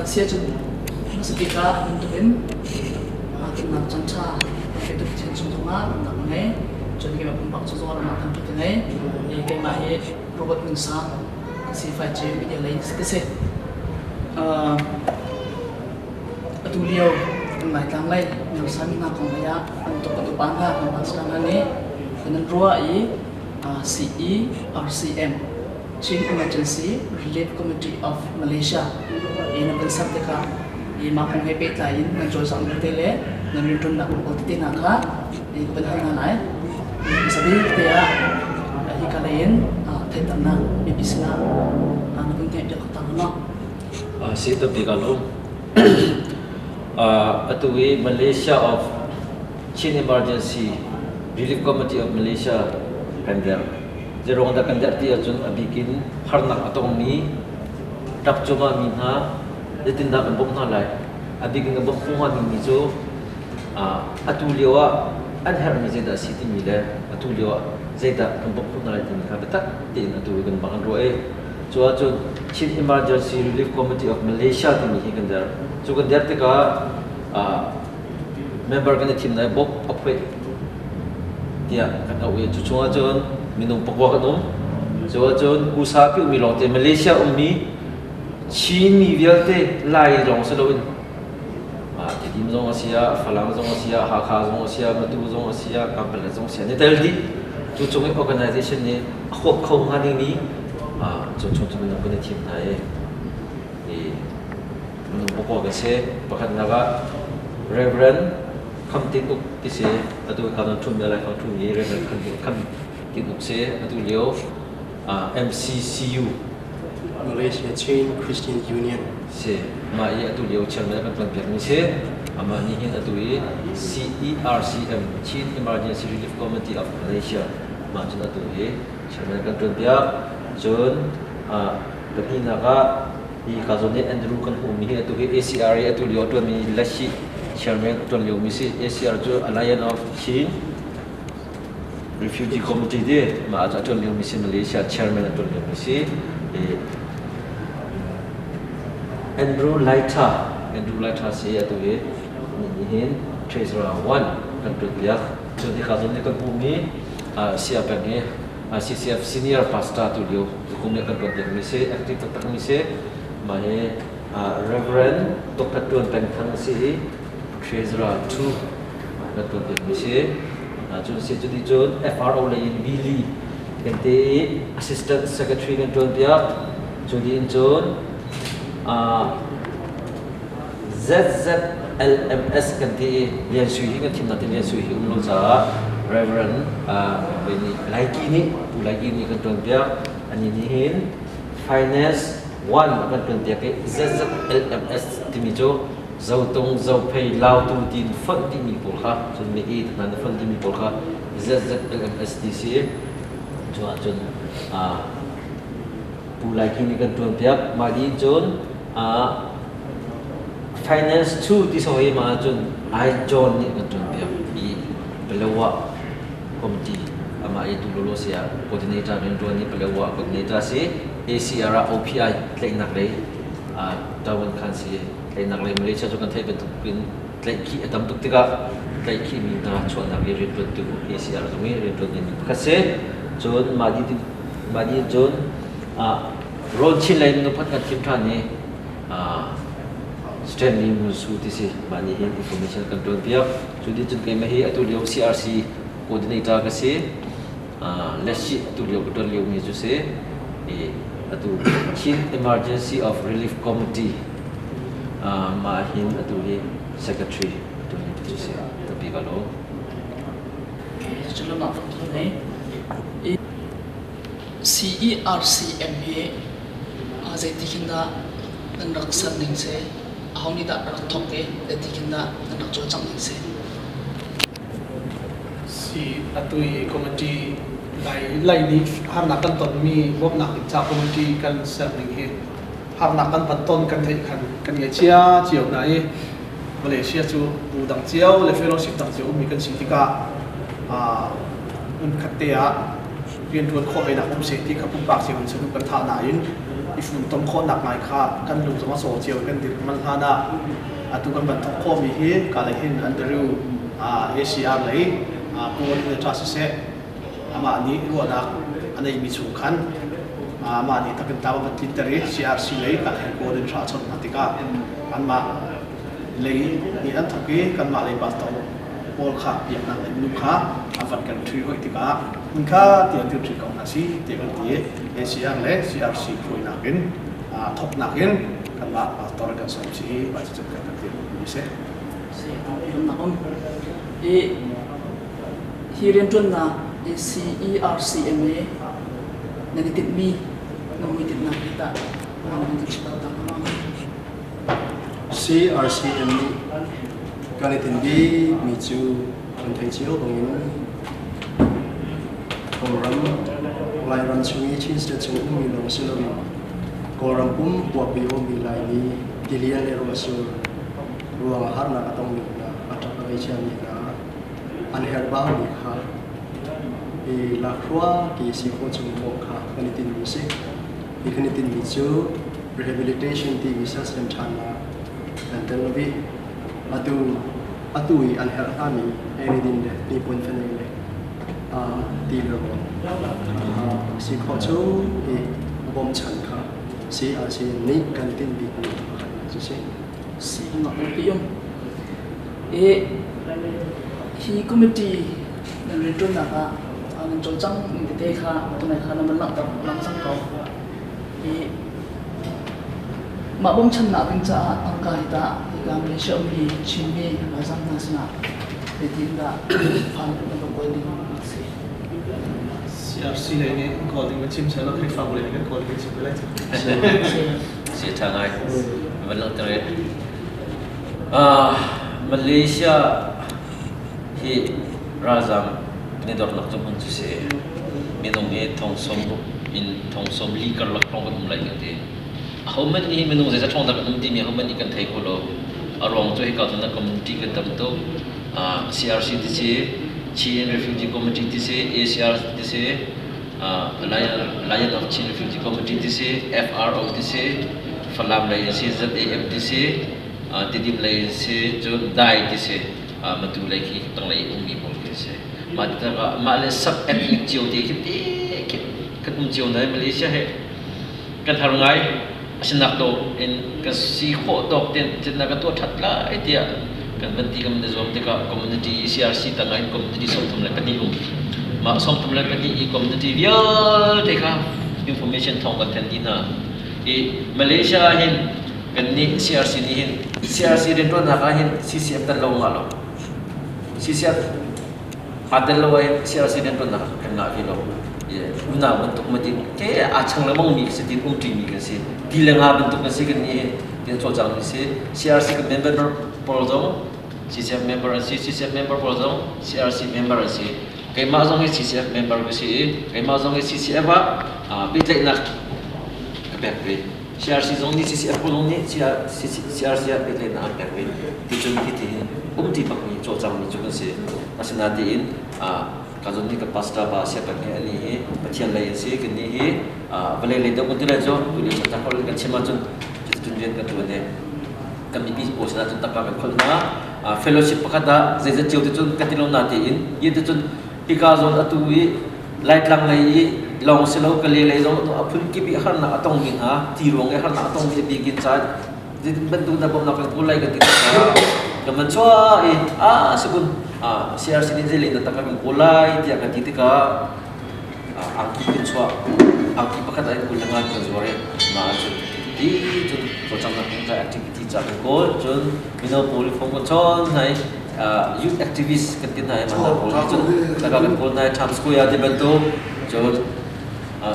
Siacun hmasa bik ah bantukin tonnak caan ṭha kan pe tu Pathian cung zongah lawmhnak ka ngei. Cun keimah pumpak cu zongah lawmhnak tampi ka ngei. Keimah hi Robert Ngun Sang ka si 5G media lei ka si. Atu lio kan Laitlang lei Mirsan hna kong lei ah bantuk kan upa hna kan pastor hna nih kan in ruah i CERCM Chin Emergency Relief Committee of Malaysia i na kan ser tikah i mah kong he pehtlai in nan cawlcanghning te le nan rianṭuannak pawl tete hna kha i ka van hal hna lai. Hmasa bik te ah hika lei in theihternak mipi sinah na kan ngeih piak ta hna. Si tampi ka lawm. Atu i Malaysia of Chin Emergency Relief Committee of Malaysia kan dirh. Zeiruang dah kan dirh ti ahcun a bik in harnak a tongmi ṭap cungah mi hna zeitindah kan bawmh hna lai? A bik in kan bawmh khawh hnga dingmi cu atu lio ah an herhmi zeidah a si timi le atu lio ah zeidah kan bawmh khawh hna lai timi kha biatak tein atu kan bang an ruah i cu ahcun Chin Emergency Relief Committee of Malaysia timi hi kan dirh. Cu kan dirh tikah member kan i thim lai bawk a phuih tiah kan auh i cu chungah cun minung pakua kan um. Cu ahcun USA pi ummi lawngte Malaysia ummi Chinmi vialte Lai lawng si loin Tedim zong a si ah, Falam zong a si ah, Hakha zong a si ah, Matu zong a si ah, Kanpalet zong a si ah, ni tel dih. Cu chung i organization nih a huap kho hnga dingmi cu chung cu minung kan i thim hna i minung pakua kan si. Pakhatnak ah Reverend Kham Tin Uk ti si atu ka non ṭhumi Lai Kham ṭhumi Reverend Kham Tin Uk si atu lio MCCU Malaysia Chin Christian Union si mah i atu lio chairman kan ṭuan piakmi si amah nih hin atu i CERCM Chin Emergency Relief Committee of Malaysia mah cun atu hi chairman kan ṭuan piak. Cun pahnihnak ah hi ka zawn nih Andrew kan hmuhmi hi atu hi ACR i atu lio a ṭuanmi Lashi chairman a ṭuan liomi si. ACR cu Alliance of Chin Refugee Committee ti mah cu a ṭuan liomi si Malaysia chairman a ṭuan liomi si. Andrew Laita Andrew Laita si atu hi nih hin Treasurer 1 kan ṭuan piak. Cun hika zawn nih kan hmuhmi Sia peng hi CCF senior pastor tu lio kum kan tuan dingmi si active taktak mi si mah hi Reverend Dr. Tuan Peng Thang si i Treasurer 2 kan tuan dingmi si cun si cuti cun FRO lei in Billy kan te i Assistant Secretary kan tuan piak cu din cun ZZLMS kan ti i Lian Sui hi kan thimnak tin Lian Sui hi um lo caah Reverend Laiki nih Pu Laiki nih kan tuan piak. Ani nih hin Finance One a kan tuan piak i ZZLMS timi cu Zotung, Zophei, Lautu tiin fonh timi pawl kha cun mi i hna na fonh timi pawl kha ZZLMS ti si. Cu ahcun Pu Laiki nih kan tuan piak. Mah dih cun Finance 2 ti sawh hi mah ahcun I John nih kan tuan piak i Palawa committee amah i tu lolo si ah coordinator rian tuan i Palawa coordinator si ACR ah OPI tlaihnak lei Taiwan khan si tlaihnak lei Malaysia cu kan theih bantuk in tlaihkhih a tam tuk tikah tlaihkhih mi hna chuahnak i riantuantu ACR zong i riantuan ding pakhat si. Cun mah dih mah dih cun Rawl chin lei minung pakhat kan thim ṭhan i Stanley Munsu ti si mah nih hin information kan ṭuan piak. Cu dih cun keimah hi atu lio CRC coordinator ka si. Leshi atu lio ka ṭuan liomi cu si. I atu Chin Emergency of Relief Committee mah hin atu hi secretary atu hi cu si. Tapi ka lo. Cu lam ah CERCM hi zeiti khin dah nan rak ser ning si? Aho nih dah rak thawk i zeiti khin dah nan rak cawlcangh ning si? Si atu i committee lai lai nih harnak kan tonmi bawmhnak ding ca committee kan ser ning hi harnak kan van ton kan theih khan kan ngei cia cio hna i Malaysia cu bu dang cio le fellowship dang cio ummi kan si tikah hmunkhat te ah rianṭuan khawh venak um seh ti kha pumpak cio in saduh kan thah nain. I funtom khawhnak ngai kha kan lung zong a caw cio kan dir man hlan ah atu kan van thawk khawhmi hi ka lei hin Andrew ACR lei coordinator siseh, amah nih ruahnak a neimi chung khan amah nih takin tlam a van tlinter i CRC lei ka lei coordinator a chawnh hna tikah anmah lei nih an thawk i kanmah lei pastor pawl kha biaknak lei minung kha a van kan ṭhui hoi tikah hmun kha tiah dir ṭhi ko hna si tiah kan ti i ACR le CRC hruainak in thawknak in kanmah pastor kan sawm si i mah cucu kan kan dir mi si. Si nak um i hi rianṭuannak CERCMA nan i tinhmi na hmuitinhnak hi tah nan kan chim ta hnga? CRCM nih kan i tinh bikmi cu kan theih cio bangin Kawlram, Lairam chung i Chin State chung ummi lawng si loin Kawlram pum huap i ummi Laimi tilian le ruahsur ruangah harnak a tongmi hna, a ṭap a ngei ciami hna an herhbaumi kha i lakhruak i si khawh chung bawmh kha kan i tinhmi a si. Hi kan i tinhmi cu rehabilitation timi sersiam ṭhannak kan tel lo i atu i an herh hngami eidin le hnipuan fanei le ti le rawl si khawh chung i bawmchan kha CRC nih kan tinh bikmi pakhat cu si. Si um. Hi committee nan rianṭuannak ah nan cawlcang ning tete kha tunai kha nan van langhter lang cang ko. I mah bawmchannak ding caah tangka hi tah hika Malaysia ummi Chinmi ralzam hna sinah zeitindah fund nan va kawl ding a si? CRC lei nih kawl ding va chim seh law Khrihfabu lei nih kan kawl ding chim ve lai cu. Si ṭha ngai. Van langhter i Malaysia hi ralzam kan i dornak cu hmun cu si. Minung hi thong 60 in thong 40 karlak hrawng kan um lai kan ti. Ahohmanh nih minung zeizat hrawng dah kan um timi ahohmanh nih kan thei kho lo. A ruang cu hika cun community kan tam tuk. CRC ti si, Chin Refugee Committee ti si, ACR ti si, Lion of Chin Refugee Committee ti si, FRO ti si, Falam lei in si, ZAM ti si, Tidim lei in si, cun Dai ti si, Matu lei khi tanglei ummi pawl khi si. Mah tikah mah le sub ethnic cio te khi te khi kan um cio na Malaysia he kan har ngai. Asinak to in kan si khawh tawk ten cetna kan tuah that lai tiah kan van ti kan zuam tikah community CRC tangah in community 34 um. Mah 34 i community vialte kha information thawng kan then dih hna. I Malaysia ah hin kan nih CRC nih hin CRC rianṭuannak ah hin CCF tel lo ngah lo. CCF aa tel lo ah hin CRC rianṭuannak kan ngah ve lo. Unau bantuk ma din ke aa chang lengmang mi si tin um ṭimi kan si. Ti le nga bantuk kan si kan nih hin tin cawlcang mi si. CRC kan member pawl zong CCF member an si. CCF member pawl zong CRC member an si. Keimah zong hi CCF member ka si i keimah zong hi CCF ah pehtlaihnak ka pek ve. CRC zong nih CCF zong nih CRC ah pehtlaihnak an pek ve. Ticun hiti hin umti bak mi cawlcang mi cu kan si. Asinain ka zon nih ka pastor pa siapeng hi ani hi Pathian lei an si kan nih hi vawlei lei deuh kan ti lai cu tu lio chan kan chim ahcun cuticun rian kan ṭuan i kan mipi pawl sinah cun tangka kan kholh hna. Fellowship pakhat ah zeizat cio te cun kan ti lo na tiin yin te cun hika zawn atu i Laitlang lei i lawng si lo Kale lei zong a phun kip i harnak a tongmi hna ti ruang i harnak a tongmi a bikin caan zeitin bantuk dah bawmhnak kan kawl lai kan ti tikah kan van chuah i a sibun CRC nih zei lei dah tangka kan kawl lai tiah kan ti tikah angki kan chuah angki pakhat ah in 20 nga kan zuar i mah ahcun ti cun cawlcanghnak kan ca activity ca kan kawl cun mino pawl i phone kan chawn hna i youth activist kan ti hna i mah pawl hi cun tangka kan kawl hna i Times Square ti bantuk cun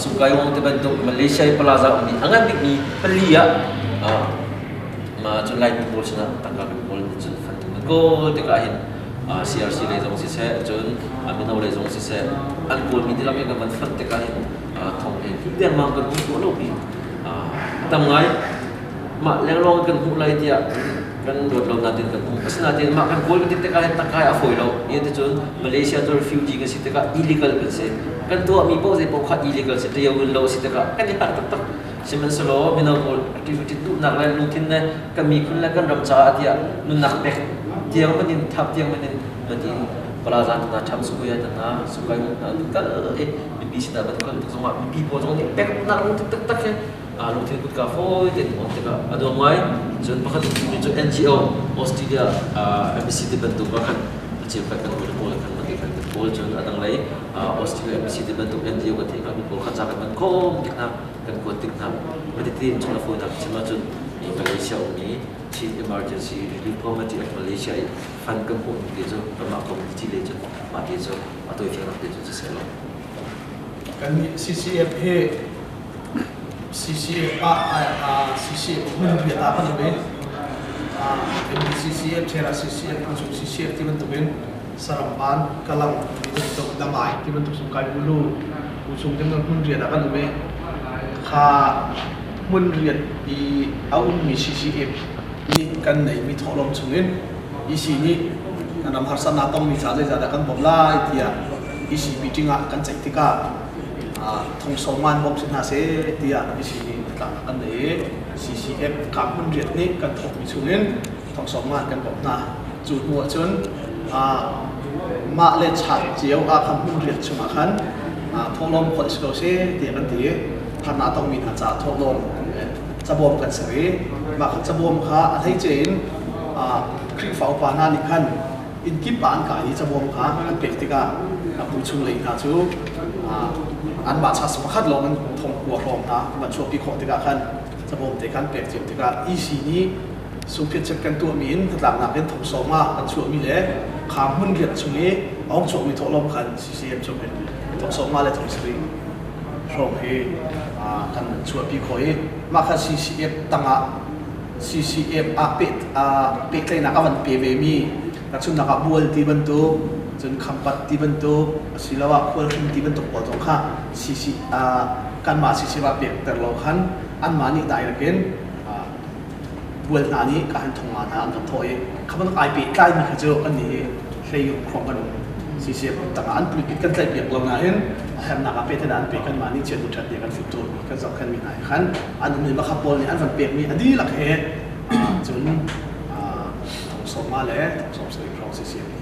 Sungkai Wong ti bantuk Malaysia i plaza ummi a ngan bikmi pali ah mah cun Laimi pawl sinah tangka kan kawl cun fan kan kawl tikah hin CRC lei zong siseh cun mino lei zong siseh an kawlmi dihlak in kan van fonh tikah hin thong he hi dengmang kan hmuh tuah lomi tam ngai mah lenglawng kan hmuh lai tiah kan ruat lo natin kan hmuh asinain mah kan kawl kan ti tikah hin tangka a fawi lo ni ti cun Malaysia cu refugee kan si tikah illegal kan si kan tuahmi paoh zei paoh kha illegal si tiau lo si tikah kan i harh taktak. Sihmanhsehlaw mino pawl activity duhnak le lungthin le kan miphun le kan ram caah tiah nunnak pek tiang man in thap tiang man in matin plaza tana tham square tana sukai na kal e mipi sinah kan kal tik zongah mipi pawl zong nih pek nak lungthin taktak he lungthin kutka fawi tein on tikah a nuam ngai. Cun pakhat mi cu NGO Australia embassy ti bantuk ah khan a cheukhat kan hawi pawl khan mati khan kan pawl cun a dang lei Australia embassy ti bantuk NGO kan theih mi pawl kha ca kan man khom tik hna, kan kuat tik hna. Mati tin chung a fawinak chim ahcun Malaysia ummi Chin Emergency Relief Committee of Malaysia i fund kan hmuh te cu kanmah community le cun mah te cu a tawifiangnak te cu siseh law. Kan CCF hi CCF ah CCF hmun riat ah kan um i CCF chera CCF chung CCF ti bantukin Saramban, Kalang ti bantuk, Damai ti bantuk sungkai bulu chung tin hmun riat ah kan um i kha hmun riat i a ummi CCF nih kan neimi thawhlawm chungin EC nih kan ram harsatnak tongmi ca zeizah dah kan bawmh lai tiah EC meeting ah kan ceih tikah thong sawman bawmh si hna seh tiah EC nih hnatlaknak kan nei i CCF ka hmun riat nih kan thawkmi chungin thong sawman kan bawmh hna. Cu hnu ahcun mah le chat cio ah khan hmun riat chungah khan thawhlawm kholh si ko seh tiah kan ti i harnak tongmi hna caah thawhlawm cabawm kan ser i mah kha cabawm kha a hleice in Khrihfa upa hna nih khan inn kip ah an kai i cabawm kha an pek tikah a bu chung lei hna cu anmah chas pakhat lawng in thong kua hrawng hna van chuahpi khawh tikah khan cabawm te khan pek cio tikah EC nih sungphiat kan tuahmi in hnatlaknak in thong sawm ah kan chuahmi le kha hmun riat chung i a hung chuakmi thawhlawm khan CCM chung in thong sawm nga le thong sarih hrawng hi kan chuahpi khawh i mah kha CCF tangah CCF ah pehtlaihnak a van pe ve mi tahchunhnak ah bual ti bantuk, cun khampat ti bantuk, asiloah khualhring ti bantuk pawl zong kha CC kanmah CCF ah pekter lo khan anmah nih direct in bual hna nih ka han thong nga hna an kan thawh i kha bantuk ai pehtlai mi kha cu kan nih hi hlei hrawng kan um. CCF tangah an pulpit kan tlaih piak lo nain a hernak ah pehtlai an pe. Kanmah nih chiat ṭhat nih kan fimcawn mi kan zohkhenh mi hna he khan an um i makha pawl nih an van pek mi a dihlak he cun thong sawm nga le thong sawm sarih hrawng CCF nih